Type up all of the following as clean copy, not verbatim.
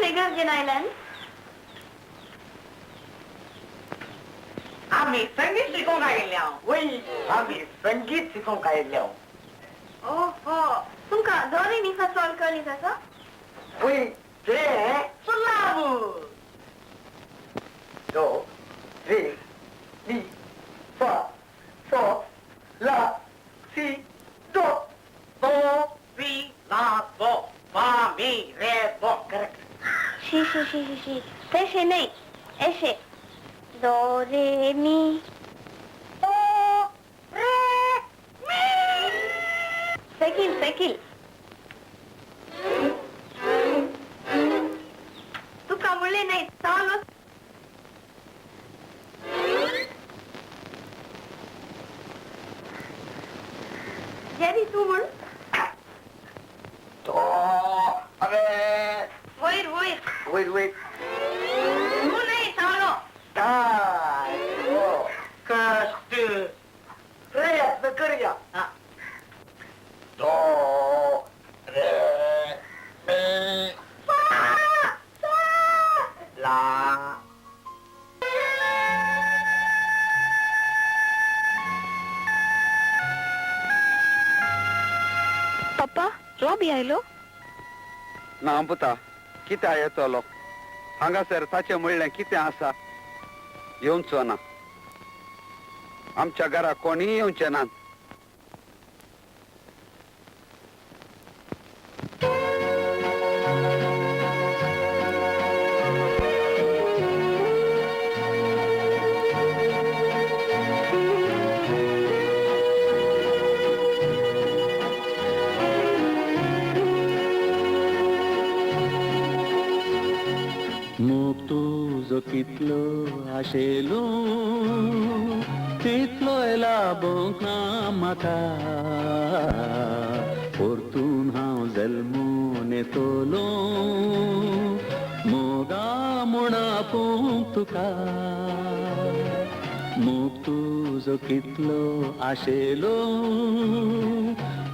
इगर्जेन आयल्यान? आमी संगीत शिकोवंक आयिल्ले. वय, आमी संगीत शिकोवंक आयिल्ले. ओहो, तुमकां दो रे मी फा सोल कळ्ळी आसा? वय, ते सुलाबू दो रे mi fa so la si do. Do si la do fa mi re do. Correct. शी शी शी शी शी, तशें न्हय, अशें दो रे मी दो रे मी. सकील सकील. तुका म्हणलें न्हय चालू. जेरी तूं म्हण. दो अरे. वयर वयर. वयर वयर. तूं न्हय, चालो. कश्ट. प्रयत्न करया. दो रे मी फा फा ला. पप्पा, रॉबी आयलो? ना पुता, कित्या येतलो हांगासर? ताचें म्हणलें कितें आसा? येवचो ना. आमच्या घरा कोणीय येवचे नात. मोग तुजो कितलो आशेलो, तितलोय लाबोंक ना म्हाका. परतून हांव जल्मून येतलो मोगा म्हूण आपोवंक तुका. मोग तुजो कितलो आशेलो,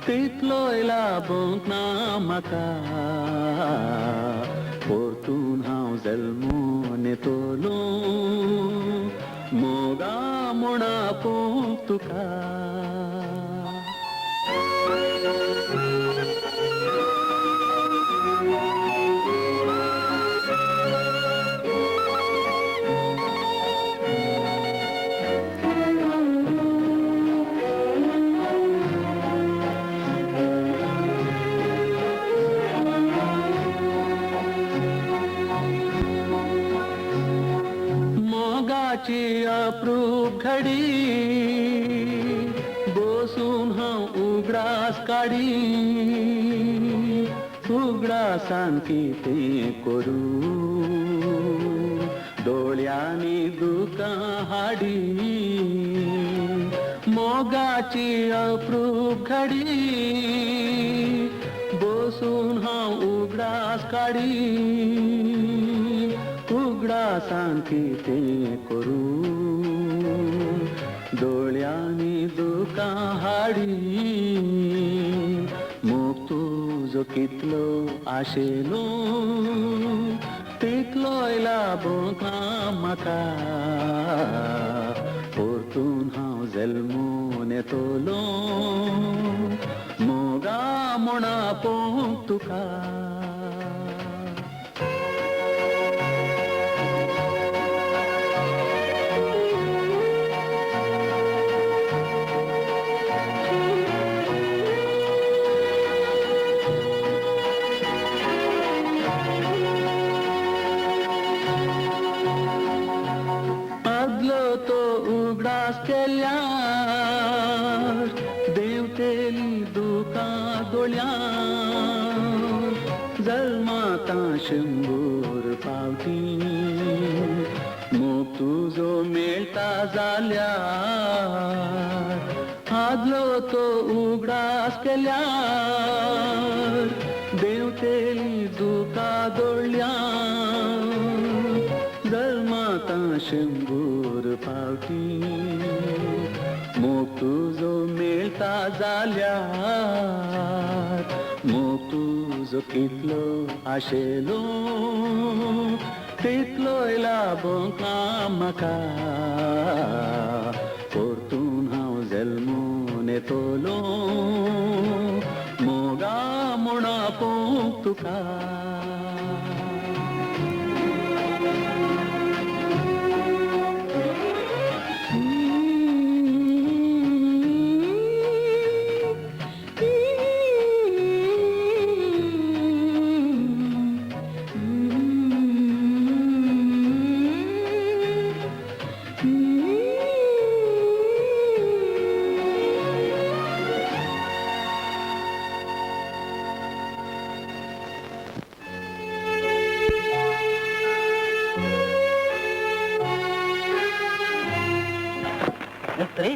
तितलोय लाबोंक ना म्हाका. परतून हांव जल्मून येतलो मोगा म्हूण आपोवंक तुका. मोगाची अप्रूप घडी, बसून हांव उगडास काडी. उगडासान कितें करूं, दोळ्यांनी दुकां हाडी. मोगाची अप्रूप घडी, बसून हांव उगडास काडी. उगडासान कितें करूं, दोळ्यांनी दुकां हाडी. मोग तुजो कितलो आशेलो, तितलोय लाबोंक ना म्हाका. परतून हांव जल्मून येतलो मोगा म्हूण आपोवंक तुका. आदलो तो उगडास केल्यार देंवतेली दुकां दोळ्यां. जल्माता शंबर फावटी मोग तुजो मेळटा जाल्यार. आदलो तो उगडास केल्यार देंवतेली दुकां दोळ्यां. जल्माता शंबर फावटी मोग तुजो मेळटा जाल्यार. मोग तुजो कितलो आशेलो तितलोय लाबोंक ना म्हाका परतून हांव जल्मून येतलो मोगा म्हूण आपोवंक तुका. मिस्त्री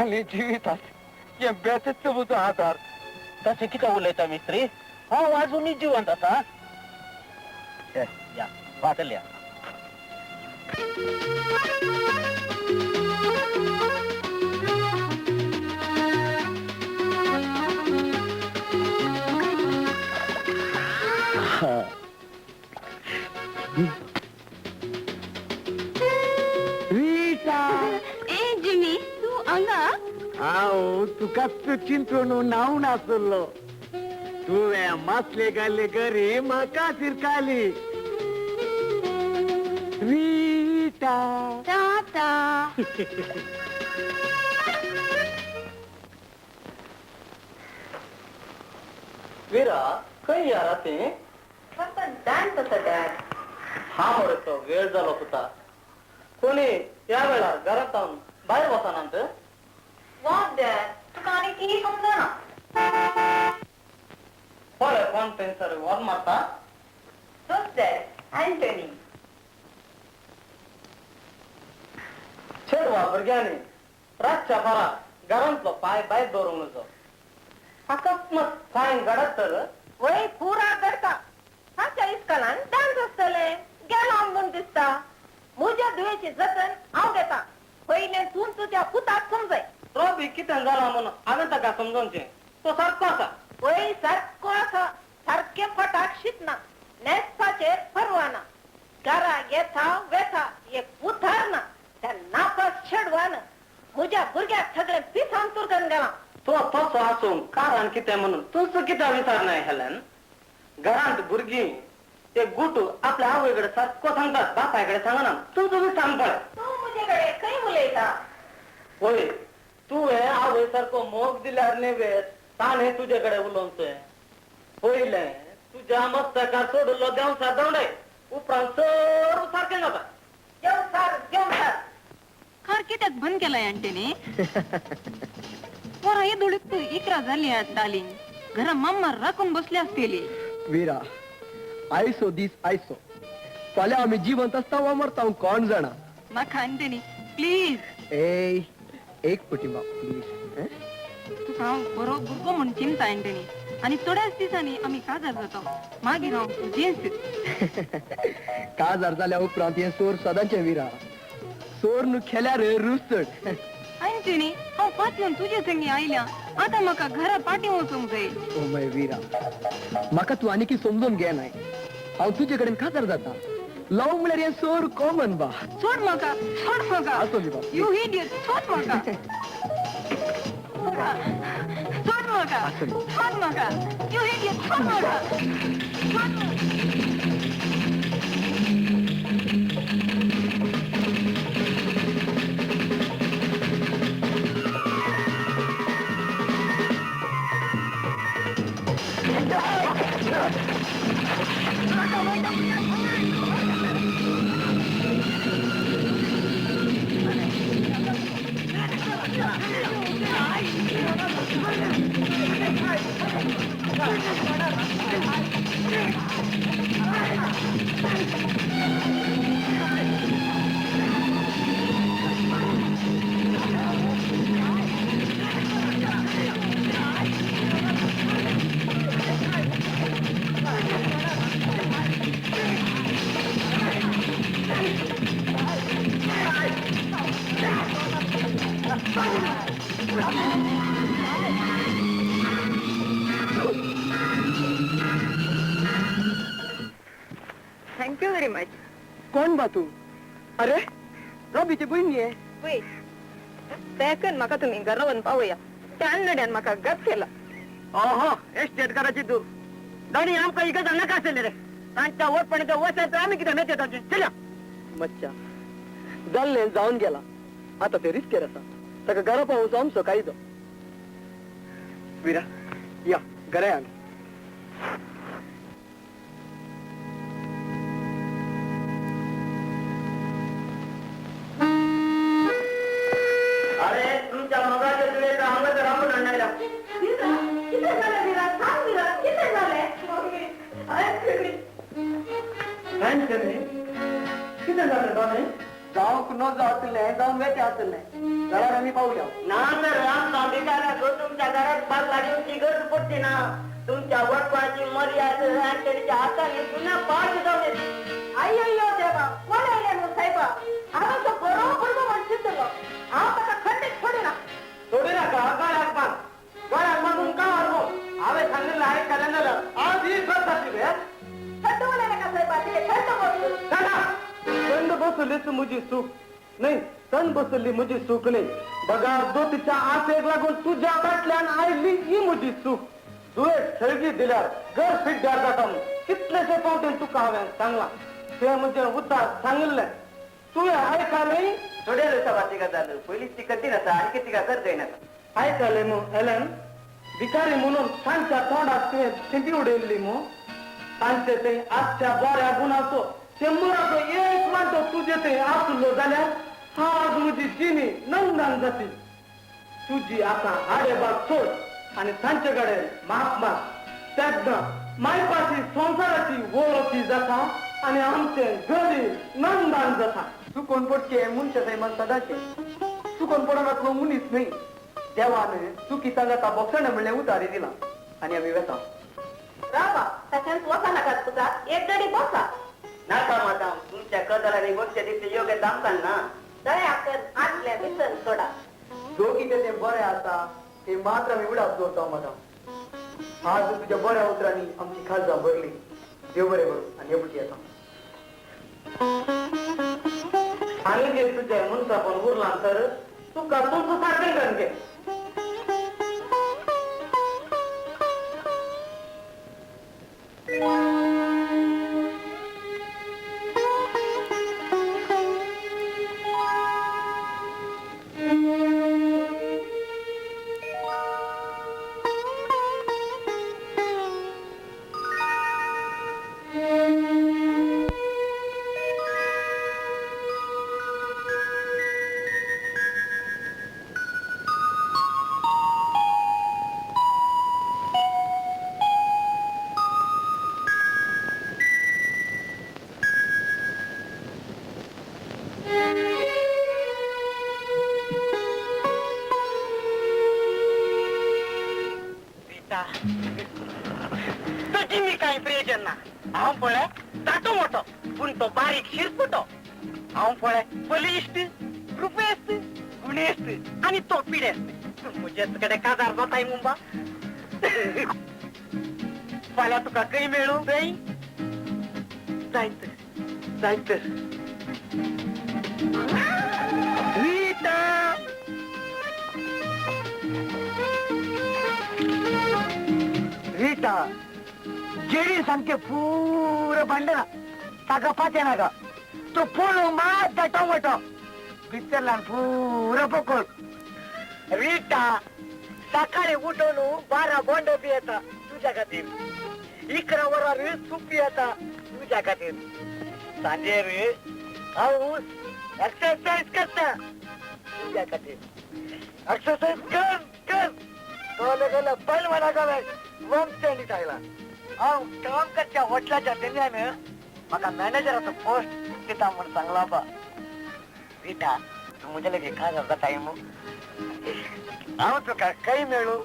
आनी जिवितात हे बेतच म्हजो आधार. तशें कितें उलयता मिस्त्री? हांव आजुनूय जिवंत आसा. या वाचल्या. ए जिमी, तूं हांगा? हांव तुकाच चिंतून न्हावन आसलो. तुवें मासले घाल्ले गरी म्हाका तिरकाली. रिटा. टाटा. विरा खंय या राती? डान्स आसा डॅड. हा मरे, तो वेळ जालो पुता. कोणी ह्या वेळार घरांत भायर वचनात. वा डॅड, तुका आनी ती समजना. पळय कोण थंयसर व्हर मारता. तोच डॅड, अँटनी. चेडवा भुरग्यांनी रातच्या फारा घरांतलो पांय भायर दवरूंक नजो. अकस्मात पांय घडत तर वय पुरा करता. ताच्या इस्कॉलान डान्स आसतले, गेलो म्हूण दिसता. म्हज्या धुवेची जतन हांव घेता. पयलें तूं तुज्या पुताक समजय. तो बी कितें जाला म्हणून हांवें ताका समजोवचें. तो सारको आसा. वय सारको आसा. सारकें फटाक शिकना, न्हेसपाचेर परवाना, घरा येता वेता एक उतार ना. त्या नापास चेडवान म्हज्या भुरग्याक सगळें पिसान तुरकन गेलां. तो तसो आसूंक कारण कितें म्हणून तूंच कित्याक विचारनाय हेलन? घरांत भुरगीं ते गुट आपल्या आवय कडेन सारको सांगतात, बापाय कडेन सांगना. तूं तुमी सांग पळय. तूं म्हजे कडेन खंय उलयता? वय तुवें आवय सारको मोग दिल्यार न्ही ताणें तुजे कडेन उलोवचें. पयलें तुज्या मस्तकार सोडिल्लो देंवचार दवडय, उपरांत सर्व सारकें जाता. देंवचार देंवचार. कार कित्याक बंद केलाय आंटीनी? वरां येदोळीक 11 जाली डार्लिंग. घरा मम्मा राखून बसली आसतली. वीरा, आयसो दीस आयसो. फाल्यां आमी जिवंत आसता वा मरता कोण जाणा. म्हाका आंटनी प्लीज. ए एक पटी बाब प्लीज. तुका हांव बरो भुरगो म्हूण चिंता आंटनी. आनी थोड्याच दिसांनी आमी काजार जाता. मागीर हांव तुजेंच. काजार जाल्या उपरांत हें सोर सदांचें वीरा. सोर न्हू खेल्यार रूच चड. आंटनी, हांव पातयेवन तुजे संगी आयल्या. आतां म्हाका घरा पाटी वचूंक जाय. ओ my वीरा, म्हाका तूं आनीकी समजून घे नाय. हांव तुजे कडेन काजार जाता. लव म्हळ्यार हें सोर कॉमन बा. सोड म्हाका, सोड म्हाका. आसो दी बा. You idiot, सोड म्हाका. सोड म्हाका, सोड म्हाका. You idiot, सोड म्हाका. सोड म्हाका. सॉरी माजी. कोण बा तूं? अरे रॉबीची भयण ये. वय बेकन म्हाका तुमी घरा वचून पावया. त्या अन्नड्यान म्हाका गप केला. ओहो एस्टेट करायची तू दोनी आमकां ही गजाल नाका आसली रे. तांच्या वटपणीच्या वचत आमी कितें मेते तांचे. चल मच्छा जाल्लें जावन गेला, आतां ते रिस्केर आसा. ताका घरा पावोवचो आमचो कायदो. विरा या घरा या आमी. अरे तुमच्या मगाच्या तुवें हांगा रामून आणला. कितें जालें विरा? सांग विरा, कितें जालें? Mummy, Anthony. अँथनी कितें जालें दोनी? जावंक नजो आसलें जावन वेचें आसलें, घरार आमी पावल्या. ना तर आमकां भिकाऱ्याक तुमच्या घरात बाग लागेवची गरज पडटी ना. तुमच्या वटपाची मर्याद अँथनीच्या हाताने पुन्हा पाठ जावं. अय्यो देवा, कोण आयलें न्हू सायबा? हांव तो बरो भुरगो म्हण चिंतलो. हांव ताका खंडीत सोडिना. सोडू नाका. गळ्याक बांद, गळ्याक बांदून गांवार वच. हांवें सांगिल्लें आयकलें जाल्यार आज ही गत जातली रे. थंड उलय नाका सायबा, कितें थंड बसून. थंड बसलीच म्हजी चूक न्हय, थंड बसली म्हजी चूक न्हय. बगार दोतीच्या आसेक लागून तुज्या फाटल्यान आयली ही म्हजी चूक. तुवें थळगी दिल्यार घर फिड्ड्यार जाता म्हूण कितलेशे फावटीन तुका हांवें सांगलां. तें म्हजें उतार सांगिल्लें तुवें आयकलें. थोड्या दिवसा गजाल पयलींच ती कठीण आसा, आणखी तिका करता येना. आयकलें मू एलन? भिकारी म्हणून तांच्या तोंडाक तुवें थिंपी उडयल्ली मू. तांचे थंय आजच्या बऱ्या गुणाचो शंबराचो एक वांटो तुजे थंय आसलो जाल्यार आज म्हजी जिणी नंदन जाती. तुजी आतां आडेबाग सोड आनी तांचे कडेन माफ माग. तेन्ना मायपाची संवसाराची वळखी जाता आनी आमचें गरीब नंदन जाता. चुकोन पडचें मनशा सैमान सदांचें. चुकोन पडनातलो मनीस न्हय. देवान चुकी सांगाता बोक्षण म्हणलें उतारी दिलां आनी आमी वेता. रावा, तशेंच वचा नाकात तुका, एक गडी बसा. नाका माता, तुमच्या कदरांनी बसचे तितले योग्य आमकां ना. दया कर, आदलें विसर सोडा. जो कितें तें बरें आसा तें मात्र आमी उडास दवरता माता. आज तुज्या बऱ्या उतरांनी आमची खालजां भरली. देव बरें करूं आनी एबुटी येता. आनी जे तुजें मनशापण उरलां तर तुका तुमचो सारकें करून घे. तुजी मी कांय प्रयोजन ना. हांव पळय ताटो मोटो पूण तो बारीक शिरपुटो. हांव पळय बलिश्ट, रुपेस्त, गुणेस्त आनी तो पिडेस्त. म्हजेच कडेन काजार जाताय मुंबा. फाल्यां तुका खंय मेळूं? थंय जायत जायत. रिटा रिटा जेडी सामकें पुरो भांडना, ताका पातें नाका. तो पळोवंक मात टोमॅटो भितरल्यान पुरो पोकळ. रिटा सकाळी उठून 12 बोंडो पियेता तुज्या खातीर. 11 वरार सूप पियेता तुज्या खातीर. सांजेर हांव एक्सरसाइज करता तुज्या खातीर. एक्सरसाइज कर कर कळलं कळलं पैलवाना गावात वमचंडीत आयला. हांव काम करच्या हॉटेलाच्या धनयान म्हाका मॅनेजराचो पोस्ट दिता म्हूण सांगला बा. रिटा तूं म्हजे लागीं काजार जाताय मू? हांव तुका खंय मेळूं?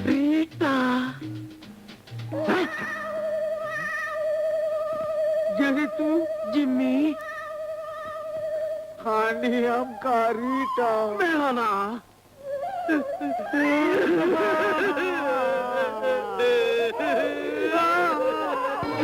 Rita. Jerry तूं जिम्मी. आनी आमकां रिटा मेळना.